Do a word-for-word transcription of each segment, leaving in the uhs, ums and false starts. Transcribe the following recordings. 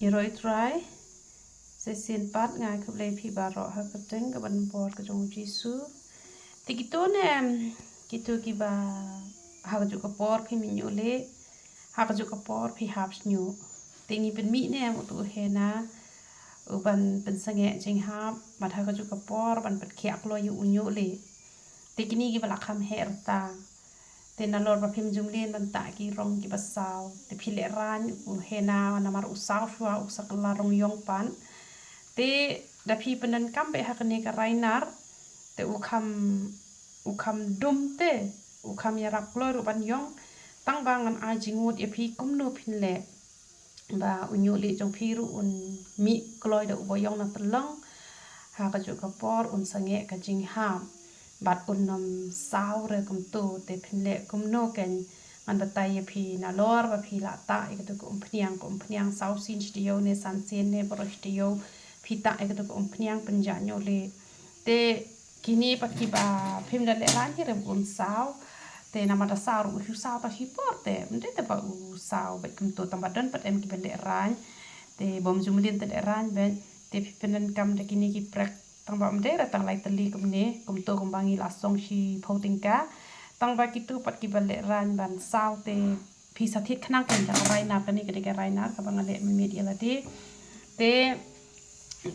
Ïaroh Trai, sa shisien pat nga ai khublei phi baroh ha ka kyrteng kaba donbor ka jong u Jisu. Te kito ne em, kito kiba ha kajuh ka por phi mynñiuh leh, ha kajuh ka por phi hap shñiuh. Te ngi pynmih ne em utu u henna uban pynsangeh jinghap, bad ha kajuh ka por ban pynkhiah kloi ïa u ñiuh leh. Te kine kiba la kham heh rta. Te nalor ba phim ju mlien ban tah ki rong kiba saw, te phi lehraiñ u henna namar u saw shuwa u sa kylla rong ïong pat. Te da phi pyndonkam beit ha kane ka Raynor, te u kham, u kham dum te, u kham ïarap kloi ruh ban ïong. Tang ba ngan ai jingmut ïa phi kumno phin leh ba u ñiuh leh jong phi ruh un mih kloi da uba ïong na tyllong. Ha kajuh ka por un sangeh ka jinghap bad un ym saw re kumto. Te phin leh kumno kein, ngan batai ïa phi nalor ba phi lah tah ïa kato ka umphniang, ka umphniang saw sien shi taïew ne san sien ne baroh shi taïew phi tah ïa kato ka umphniang pynjah ñiuh leh. Te kine pat kiba phim da lehraiñ hi re ba un saw. Te namar da saw ruh u shu saw tang shi por te ym dei te ba u saw beit kumto, tang ba don pat em kiba lehraiñ. Te bym ju mlien te lehraiñ beit. Te phi pyndonkam da kine ki prek, tang ba ym dei re tang lai tylli kumne, kumto kumba ngi la song shiphew tyngka. Tang ba kito pat kiba lehraiñ ban saw te phi sa thied khnang kein da ka Raynor, kane ka dei ka Raynor kaba nga leh mynmiet ïa lade. Te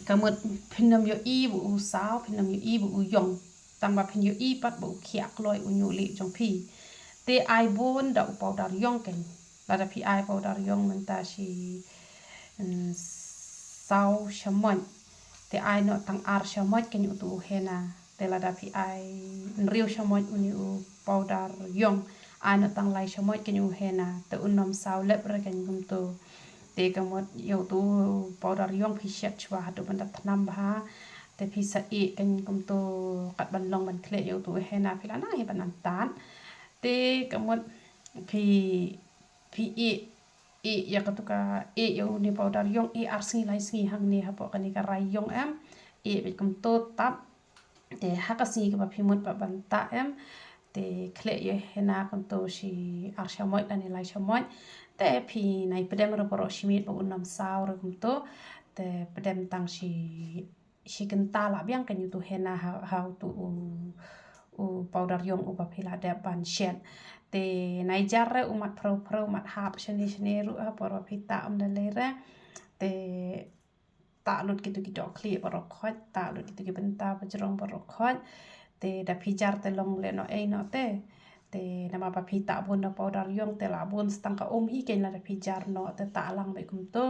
ka mut phin ym ïohi ba u saw, phin ym ïohi ba u ïong. Tang ba phin ïohi pat ba u khiah kloi u ñiuh leh jong phi. Te ai bun da u powder ïong kein. Lada phi ai powder ïong mynta shi, mm, saw shamoit, te ai noh tang ar shamoit kein utu u henna. Te lada phi ai hynriew shamoit une u powder ïong, ai noh tang lai shamoit kein u henna, te un ym saw lep re kein kumto. Te ka mut ïa utu u powder ïong phi shet shuwa haduh ban da thnam bha. Te phi sa ïeh kein kumto, kat ban long ban khleh ïa utu u henna phi la nang hi ban nang tan. Te ka mut phi, phi ïeh, ïeh ïa kato ka, ïeh ïa une u powder ïong, ïeh ar sngi lai sngi hangne hapoh kane ka rai ïong em. Ïeh beit kumto tap. Te ha ka sngi kaba phi mut pat ban tah em, te khleh ïa u henna kumto shi ar shamoit lane lai shamoit. Te phi nai pdem re baroh shi miet ba un ym saw re kumto. Te pdem tang shi, shi kynta lah biang kein utu u henna ha, ha utu u, u powder ïong uba phi la dep ban shet. Te nai jar re u mat phrew phrew, mat hap shane shane ruh ha por ba phi tah, ym da lei re. Te tah lut kito ki dohkhlieh baroh khoit, tah lut kito ki bynta ba jrong baroh khoit. Te da phi jar te long lehnohei noh te. Te namar ba phi tah bun da u powder ïong te lah bun sa tang ka um hi kein lada phi jar noh te tah lang beit kumto.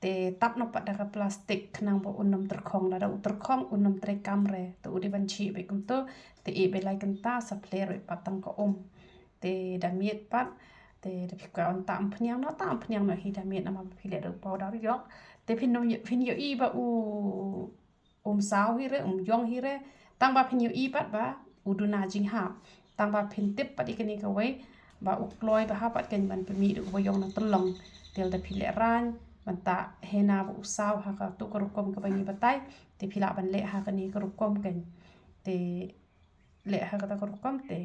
Te tap noh pat da ka plastik khnang ba un ym tyrkhong, lada u tyrkhong un ym treikam re. Te u dei ban shih beit kumto. Te ïeh beit lai kynta sa phler beit pat tang ka um. Te da miet pat, te da phi kwah ban tah umphniang noh, tah umphniang noh hi da miet namar ba phi leh da u powder ïong. Te phin ym, phin ïohi ba u um saw hi re, um ïong hi re. Tang ba phin ïohi pat ba u duna jinghap. Tang ba phin tip pat ïa kane kawei ba u kloi bha pat kein ban pynmih da uba ïong na tyllong. Te lada phi lehraiñ ban tah henna ba u saw ha kato ka rukom kaba ngi batai, te phi lah ban leh ha kane ka rukom kein. Te leh ha kata ka rukom te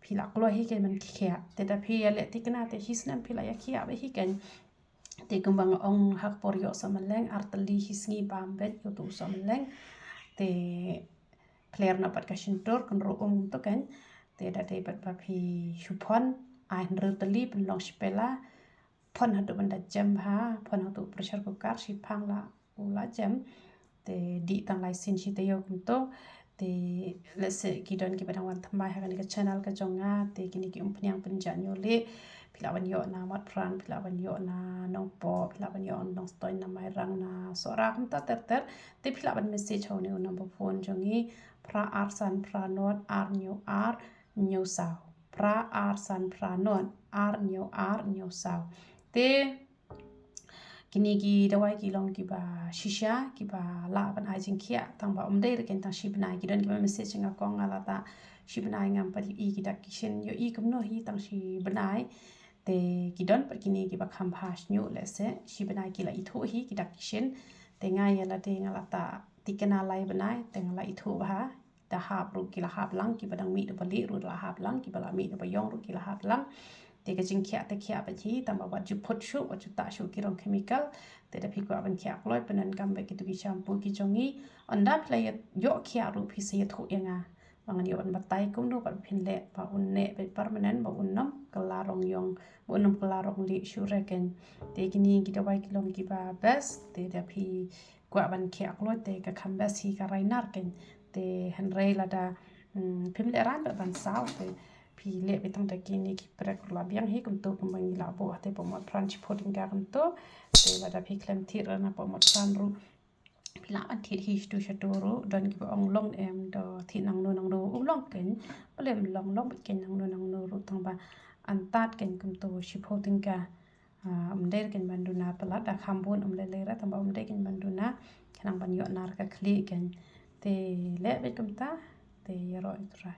phi lah kloi hi kein ban khiah. Te da phi ïaleh thikna te shi snem phi lah ïa khiah beit hi kein. Te kumba nga ong, ha ka por ïoh sohmylleng, ar tylli shi sngi bam beit ïa utu u sohmylleng. Te phler noh pat ka shyntur, kynruh um to kein. Te da dei pat ba phi shu phon, ai hynriew tylli, pynlong shi pela, phon haduh ban da jem bha, phon haduh pressure cooker, shiphang lah u la jem. Te dih tang lai sien shi taïew kumto. Te lehse ki don kiba dang wan thymmai ha kane ka channel ka jong nga, te kine ki umphniang pynjah ñiuh leh, phi lah ban ïoh na Motphran, phi lah ban ïoh na Nongpoh, phi lah ban ïoh na Nongstoiñ, na Mairang, na Sohra, kumta ter ter. Te phi lah ban message ha une u number phone jong ngi, phra ar san phra nod ar ñiuh ar ñiuh saw. Phra ar san phra nod ar ñiuh ar ñiuh saw. Te kine ki dawai ki long kiba shisha, kiba lah ban ai jingkhiah, tang ba ym dei re kein tang shi bnai. Ki don kiba message nga, kong, nga la tah shi bnai ngam pat ïohi ki dak ki shin. Ïohi kumno hi tang shi bnai. Te ki don pat kine kiba kham bha shñiuh, lehse shi bnai ki la ithuh hi ki dak ki shin. Te nga ïa lade nga la tah thikna lai bnai te nga la ithuh bha. Da hap ruh ki la hap lang, kiba dang mih da uba lieh ruh la hap lang, kiba la mih da uba ïong ruh ki la hap lang. Te ka jingkhiah te khiah bad hi, tang ba wat ju phut shuh, wat ju tah shuh ki rong chemical. Te da phi kwah ban khiah kloi, pyndonkam bad kito ki shampoo ki jong ngi. Ynda phi la ïa ïoh khiah ruh phi sa ïathuh ïa nga. Ba ngan ïoh ban batai kumno pat phin leh ba un neh bad permanent, ba un nym kylla rong ïong, ba un nym kylla rong lieh shuh re keiñ. Te kine ki dawai ki long kiba best, te da phi kwah ban khiah kloi te ka kham best hi ka Reynard keiñ. Te hynrei lada, mm, phim leh rang ban saw te phi leh beit tang da kine ki prek ruh la biang hi kumto kumba ngi la buh ha te pamot pran shiphew tyngka kumto. Te lada phi khlem thied rana pamot pran ruh phi lah ban thied hi shatu shatu ruh, don kiba ong long em da thied nangno nangno, um long keiñ, balei um long, long beit keiñ nangno nangno ruh tang ba antad keiñ kumto shiphew tyngka. Ah, um dei keiñ ban duna palat da kham bun um lei lei ra tang ba um dei keiñ ban duna khnang ban ïoh nar ka khlieh keiñ. Te leh beit kumta, te ïaroh ïa u Trai.